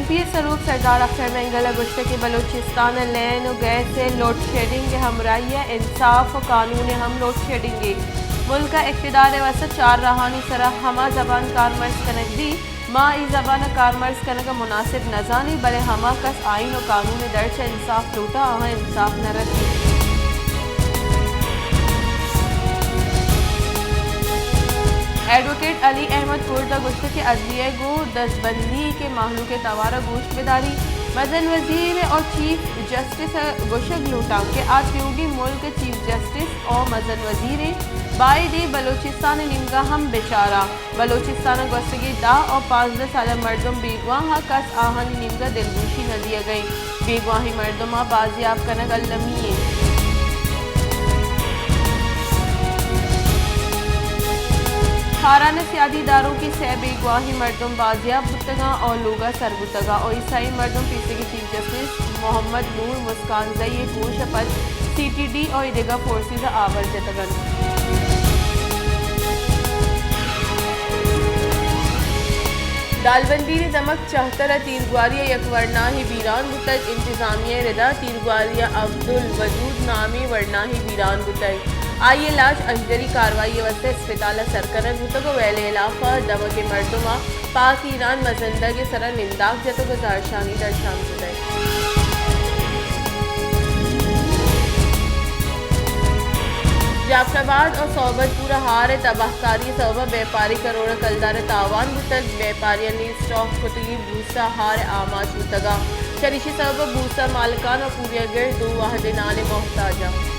پی ءِ سروک سردار اختر مینگل ءَ گوشتگ کہ بلوچستان ءَ لین ءُ گیس ءِ لوڈشیڈنگ ءِ ہمراہی ءَ انصاف ءُ قانون ءِ ہم لوڈشیڈنگے۔ ملک ءَ اقتدار ءِ واستہ چار راہانی سرا ہما زبان کارمرز کنگ بیت، ما اے زبان ءِ کارمرز کنگ ءَ مناسب نہ زانیں، بلے ہما کس آئین ءُ قانون ءِ درچ ءَ انصاف لوٹاں، آہاں انصاف نہ رسیت۔ ایڈووکیٹ علی احمد کرد ءَ گوشتگ کہ عدلیہ ءَ گوں دزبندی کہ مہلوک ءِ توار ءَ گوش بداری۔ مزن وزیر ءُ چیف جسٹس ءَ گوشگ لوٹاں کہ آ تیوگیں ملک ءِ چیف جسٹس ءُ مزن وزیر اِنت، باید اِنت بلوچستان ءِ نیمگ ءَ ہم بچاراں۔ بلوچستان ءَ گوستگیں دہ ءُ پانزدہ سال ءِ مردم بیگواہ اَنت، کس آہانی نیمگ ءَ دلگوشی نہ دیگ ءَ اِنت۔ بیگواہیں مردماں بازیاب کنگ المی اِنت۔ خاران ءِ سیادی داروکیں سئے بیگواہیں مردم بازیاب بوتگ اَنت ءُ لوگ ءَ سر بوتگ اَنت ءُ اے سئیں مردم پیسریگیں چیف جسٹس محمد نور مسکانزئی ءِ کوش ءَ پد سی ٹی ڈی ءُ اے دگہ فورسز ءَ آور جتگ اَنت۔ دالبندین ءِ دمگ چہتل ءَ تیرگواری ءَ یک ورناہے بیران بوتگ۔ انتظامیہ ءِ ردا تیرگواری ءَ عبدالودود نامیں ورناہے بیران بوتگ۔ آئی ءِ لاش اژدری کاروائی ءِ واستہ اسپتال ءَ سر کنگ بوتگ ءُ ویل ءِ ہلاف ءَ دمگ ءِ مردماں پاک ایران مزندگ ءِ سرا ننداک جتگ ءُ زہرشانی درشان کتگ۔ جعفر آباد ءُ صحبت پور ءَ ہار ءِ تباہکاری ءِ سبب ءَ بیپاری کروڑ ءَ کلدار ءِ تاوان بوتگ۔ بیپاریانی اسٹاک کتگیں بوسہ ہار ءِ آماچ بوتگ اَنت۔ چریشی ءِ سبب ءَ بوسہ مالکان ءُ پوریاگر دو وہدے نان ءِ محتاج اَنت۔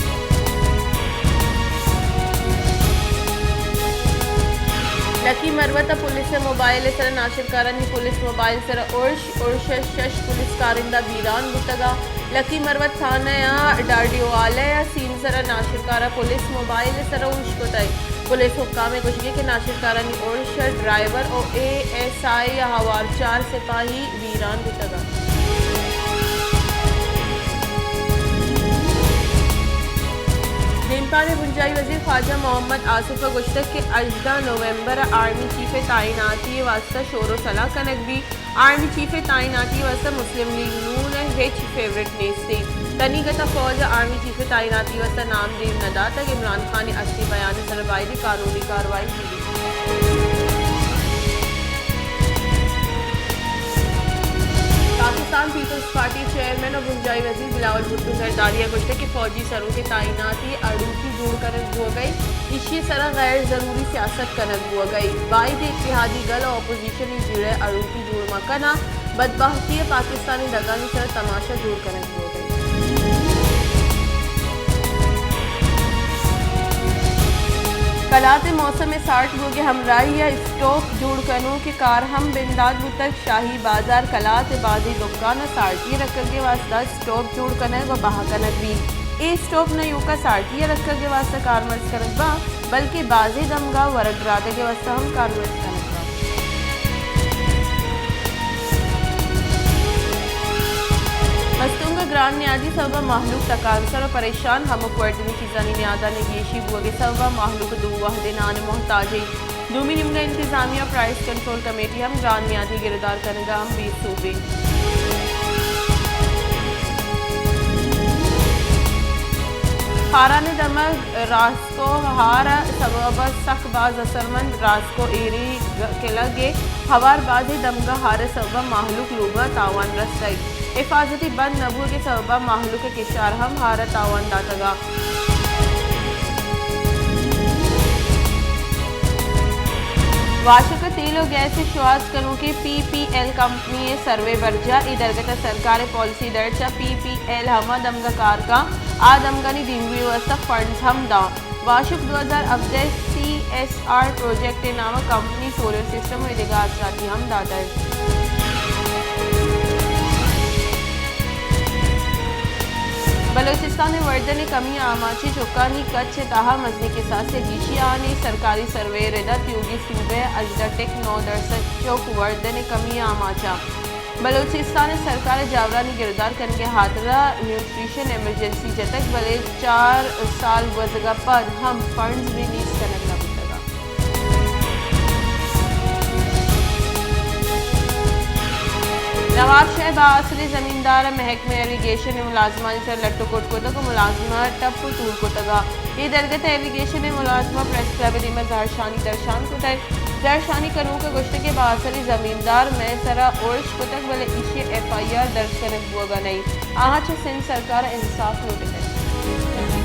لکی مروت ءَ پولیس ءِ موبائل ءِ سرا ناشرکارانی پولیس موبائل ءِ سرا ارش، ارش ءِ شش پولیس کارندہ بیران بوتگ اَنت۔ لکی مروت تھانہ ءِ ڈاڈیوالہ ءِ سیم ءِ سرا ناشرکار ءَ پولیس موبائل ءِ سرا ارش کتگ۔ پولیس حکام ءِ گوشگ اِنت کہ ناشرکارانی ارش ءَ ڈرائیور ءُ اے ایس آئی ءُ ہوار چار سپاہی بیران بوتگ اَنت۔ دیمپان ءِ بنجاہی وزیر خواجہ محمد آصف ءَ گوشتگ کہ ہژدہ نومبر ءَ آرمی چیف ءِ تعیناتی ءِ واستہ شور ءُ صلاح کنگ بیت۔ آرمی چیف ءِ تعیناتی ءِ واستہ مسلم لیگ نون ءِ ہچ فیورٹ نیست اِنت۔ تنیگت ءَ فوج ءَ آرمی چیف ءِ تعیناتی ءِ واستہ نام دیم نہ داتگ۔ عمران خان ءِ ہستی بیان ءِ سرا بائدیں قانونی کاروائی بہ بیت۔ پاکستان پیپلز پارٹی چیئرمین ءُ بنجاہی وزیر بلاول بھٹو زرداری ءَ گوشتگ کہ فوجی سروک ءِ تعیناتی اڑوکی جوڑ کنگ بوگ ءَ ایشی ءِ سرا غیر ضروری سیاست کنگ بوگ ءَ، باید اتحادی گل ءُ اپوزیشن ءِ جیڑہ ءَ اڑوکی جوڑ مہ کناں، بدبہتی ءَ پاکستان ءِ دگانی سرا تماشا جوڑ کنگ بوگ ءَ۔ کلات ءِ موسم ءِ سارٹ بوگ ءِ ہمراہی ءَ اسٹاپ جوڑ کنوک ءِ کار ہم بندات بوتگ۔ شاہی بازار کلات ءِ بازیں دکان ءَ سارٹی ءِ رکگ ءِ واستہ اسٹاپ جوڑ کنگ ءُ بہا کنگ بیت۔ اے اسٹاپ نہ ایوکا سارٹی ءِ رکگ ءِ واستہ کارمرز کنگ باں، بلکیں بازیں دمگاں ورگ رادگ ءِ واستہ ہم کارمرز کنگ باں۔ مستونگ ءَ گران نیادی سبب ءَ مہلوک تکانسر ءُ پریشان، ہمک وردنی چیزانی نیادانی گیشی بوگ ءِ سبب ءَ مہلوک دو وہدے نان ءِ محتاج اِنت۔ دومی نیمگ ءَ انتظامیہ ءُ پرائس کنٹرول کمیٹی ہم گران نیادی گرودار کنگ ءَ ہم بے سوب اِنت۔ خاران ءِ دمگ راسکو ہار ءِ سبب ءَ سک باز اثرمند، راسکو ایری گ-، کلگ ءِ ہوار بازیں دمگاں ہار ءِ سبب ءَ مہلوک لوگاں تاوان رستگ۔ حفاظتی بند نہ بوگ ءِ سبب ءَ مہلوک ءِ کشار ہم ہار ءَ تاوان داتگ ءَ۔ واشک ءَ تیل ءُ گیس ءِ شوہاز کنوکیں پی پی ایل کمپنی ءِ سروے برجاہ، اے درگت ءَ سرکار ءِ پالیسی درچ ءَ پی پی ایل ہما دمگ ءَ کار کنت، آ دمگانی دیمروئی ءِ واستہ فنڈز ہم داں۔ واشک دو ہزار ہبدہ سی ایس آر پروجیکٹ ءِ نام ءَ کمپنی سولر سسٹم ءُ دگہ آسراتی ہم داتگ۔ بلوچستان ءِ وردن ءِ کمی ءَ آماچیں چکانی کچ ءِ تہا مزنیں کساسے گیشی آنی، سرکاری سروے ءِ ردا تیوگیں صوبہ ءِ ہژدہ ٹک نو درسد چک وردن ءِ کمی ءَ آماچ اَنت۔ بلوچستان ءَ سرکار ءِ جاورانی گرودار کنگ ءِ ہاترا نیوٹریشن ایمرجنسی جتگ، بلے چار سال گوزگ ءَ پد ہم فنڈز ریلیز کنگ نہ بوتگ اَنت۔ نہ وابشہ ءِ بااصلیں زمیندار ءَ محکمہ ایریگیشن ءِ ملازمانی سر لٹ ءُ کٹ کتگ ءُ ملازماں ٹپ ءُ تور کتگ۔ اے درگت ءَ ایریگیشن ءِ ملازماں پریس کلب ءِ دیما زہرشانی درشان کتگ۔ زہرشانی کنوک ءَ گوشتگ کہ بااصلیں زمیندار مئے سرا ارش کتگ، بلے ایشی ءِ ایف آئی آر درج کنگ بوگ ءَ نہ انت۔ آہاں چہ سندھ سرکار ءَ انصاف لوٹتگ۔